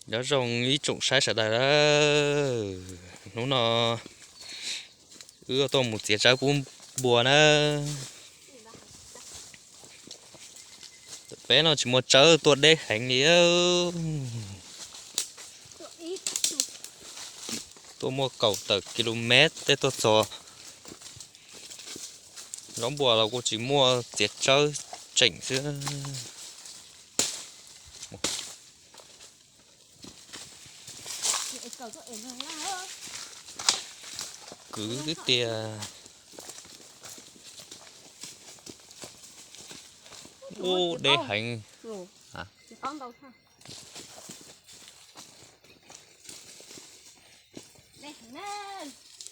Nyob zoo ib tsoom saib sawv daws, hnub no wb tuaj mus txiav tsawb pub npua na. Peb no tsis muaj tsawb tuaj deb heev li. Tuaj muaj kaum tawm kilomev tej tuaj txog. Zaub npua los kuj tsis muaj, txiav tsawb tseem xwb. Kwv xwb tiag. Ub, deb heev.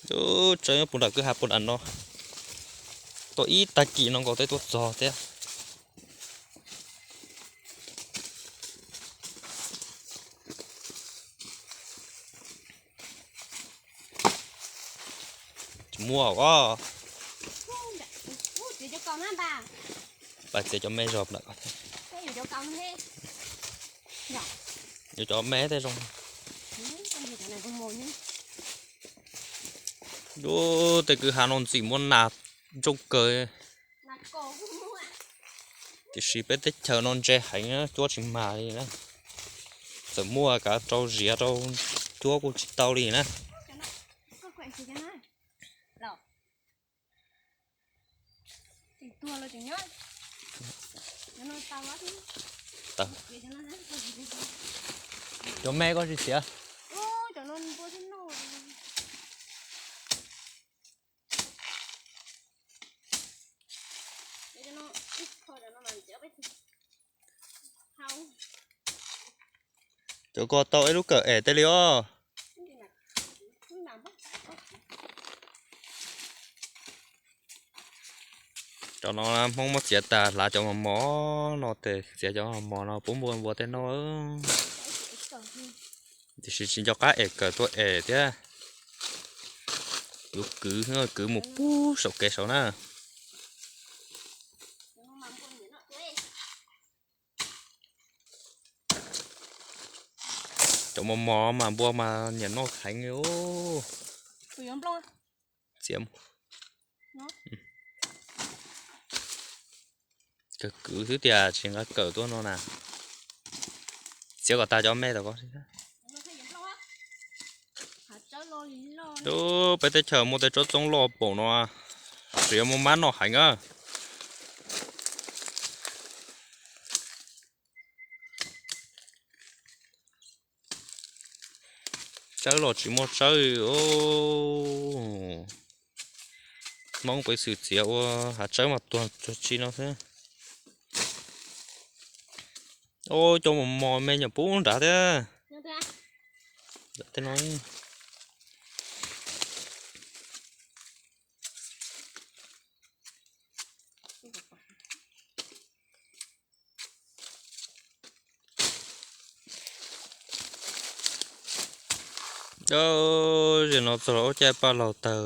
Tsawb nyob puag nram kwj ha puag nram no, tuaj ib tag kis no nkaus tej tuaj txog thiab. Tsis muaj os. Pab txiav cov me zog lawm. Yuav cov me tej zoo. Ub, tej kwj ha no ntxim muaj nas ntsooj kawg. Tiam sis peb teb chaws no ntse heev, cuab tsis mag li na. Txawm muaj kav rau ziav rau cuab kuj tsis tau li na. Cov me koj tsis txiav. Cov ko tau ib lub kawm es tej li os. Cov no Hmoob muab txiav tas hlav cov mos mos no tes txiav cov mos mos no pub npua npua tej noj. Tiam sis tsis nco qab es kawm tuaj es thiab. Yuav kwv, kwv mus pub saum kev saud na. Cov mos mos mas npua mas nyiam noj heev li. Txiav, kawg kwv xwb tiag tsis nqa kawm tuaj no na. Txiav kom tag cov me tau ko. Peb teb chaws muaj tej tsob txoob loj npaum no, tseem yuav muaj mab noj heev na. Tsawb los tsis muaj tsawb. Hmoob peev xwm txiav ua hav tsawb mas tuag tsuag tsi no xwb. Cov mos mos me nyuam pub nrad thiab. Tej no Zaum no txog los ua caij paj laug tawg.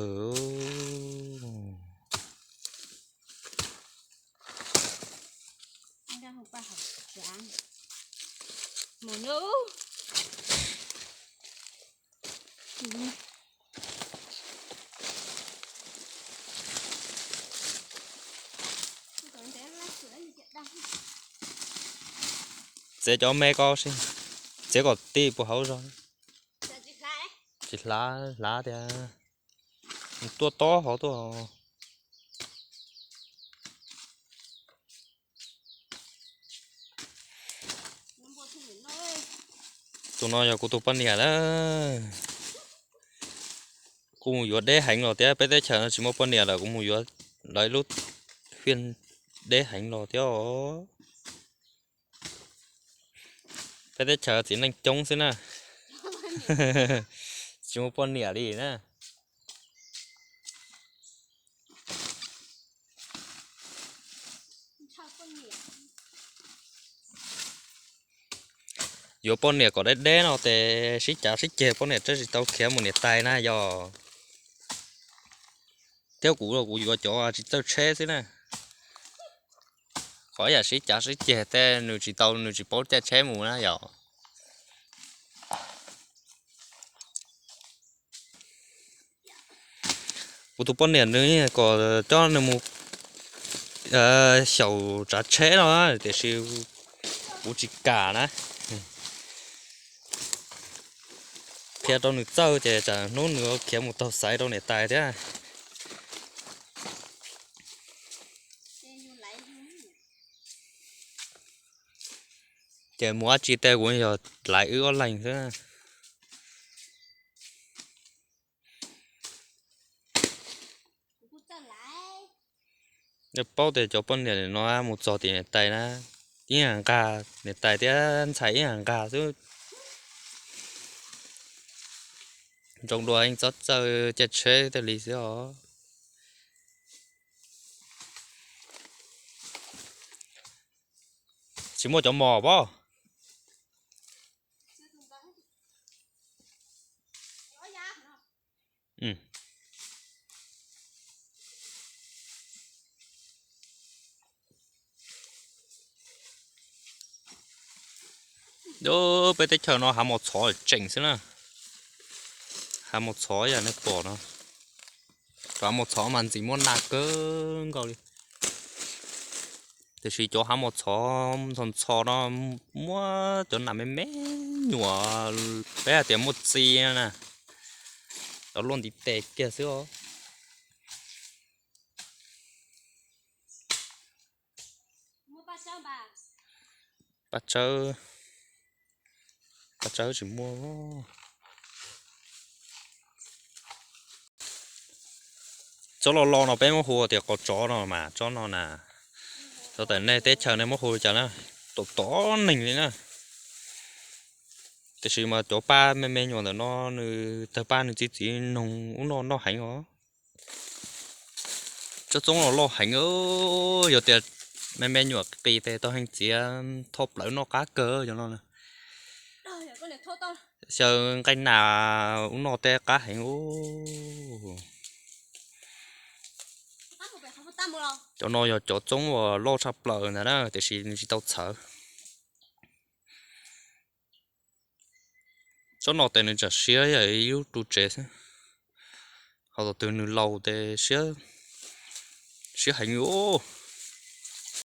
Txiav cov me ko si, txiav kom tij puas hauv zog. Tsis hlav, hlav tias tuaj tob hov tuaj. Tus no yog kuv tus poj niam na. Kuv mus yuav deb heev los thiab, peb teb chaws no tsis muaj poj niam lawm, kuv mus yuav lawv ib lub phiaj deb heev los thiab os. Peb teb chaws txiv neej coob xwb na, tsis muaj poj niam li na. Yuav poj niam kom deb deb no ces sib cav sib ceg, poj niam thiaj tsis tau khiav mus niam tais na yog. Thiab kuv los kuv yuav cov tsis txawj tsheb xwb na. Qhov yam sib cav sib ceg tej nws tsis tau, nws tsis paub caij tsheb mus na yog. Kuv tus poj niam nws kom coj nws mus xyaum tsav tsheb no, tiam sis kuv tsis kam na. Qhia rau nws txawj ces tsam hnub nws khiav mus taug xaiv rau niam tais thiab. Ces mus dab tsi tej kuv yog laiv wb ob leeg xwb. Yog paub tias cov poj niam no mus txog tim niam tais na, ib yam nqag niam tais thiab ntxhais ib yam nqag xwb. Zoo dua yeej txhob txawj caij tsheb tej li xwb os. Tsis muaj cov mos pob. Peb teb chaws no hav mos txhov tseem xwb na. Hav mos txhov yam nej pom no, cov hav mos txhov mas ntxim muaj nas kawg nkaus li. Tiam sis cov hav mos txhov ntxhov ntxhov no muab cov nas me me nyuam, peb hais tias muaj txiv na, cov luaj ntiv tes kiag xwb os. Paj tsawb, paj tsawb tsis muaj. Tsob loj loj no peb muab hu tias qos tsov no mas tsob no na, txog tawm nej teb chaws nej muab hu li cas na, tom tom neeg li na. Tiam sis mas cov paj me me nyuam ntawm no nws tawg paj nws txiv txiv noog ub no noj heev os. Tsob txoob los loj heev, yog tias me me nyuam qis tes tau heev txiav thoj plawv noj qab kawg cov no. Xyaw nqaij nas ub no tej qab heev. Cov no yog cov txoob uas loj tshaj plaws ntag na, tiam sis nws tsis tau txhawv. Tsob no tes nws tsam siab yam ib lub ru tsev xwb, ho thaum twg nws laus tes siab, siab heev os.